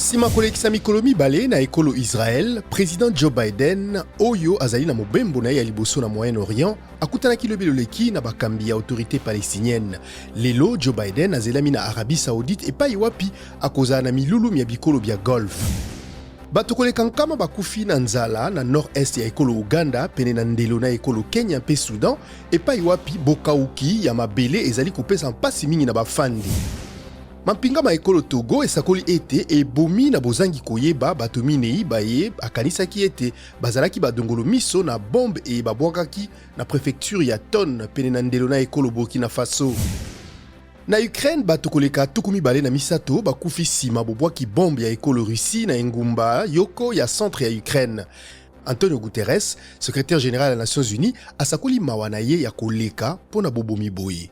Nsima kolekisa mikolo mibale na ekolo Israël, President Joe Biden, oyo azali na mobembo na ye ya liboso na Moyen-Orient, akutanaki lobi loleki na bakambi ya autorite palestinienne. Lelo, Joe Biden azelami na Arabie Saoudite epai wapi akozala na milulu mya bikolo bya Golfe. Bato koleka nkama bakufi na nzala na nord-est ya ekolo Ouganda, pene na ndelo na ekolo Kenya mpe Soudan, epai wapi bokauki ya mabele ezali kopesa mpasi mingi na bafandi. Mampinga ma ekolo Togo esakoli ete ebomi na bozangi koyeba bato minei baye akanisaki ete bazalaki badongolo miso na bombe eye babwakaki na prefecture ya Tone pene na ndelo na ekolo Burkina Faso. Na Ukraine, bato koleka 23 bakufi nsima bobwaki bombe ya ekolo Russie na engumba yoko ya centre ya Ukraine. Antonio Guterres, secrétaire général ya Nations Unies, asakoli mawa na ye ya koleka mpo na bobomi boye.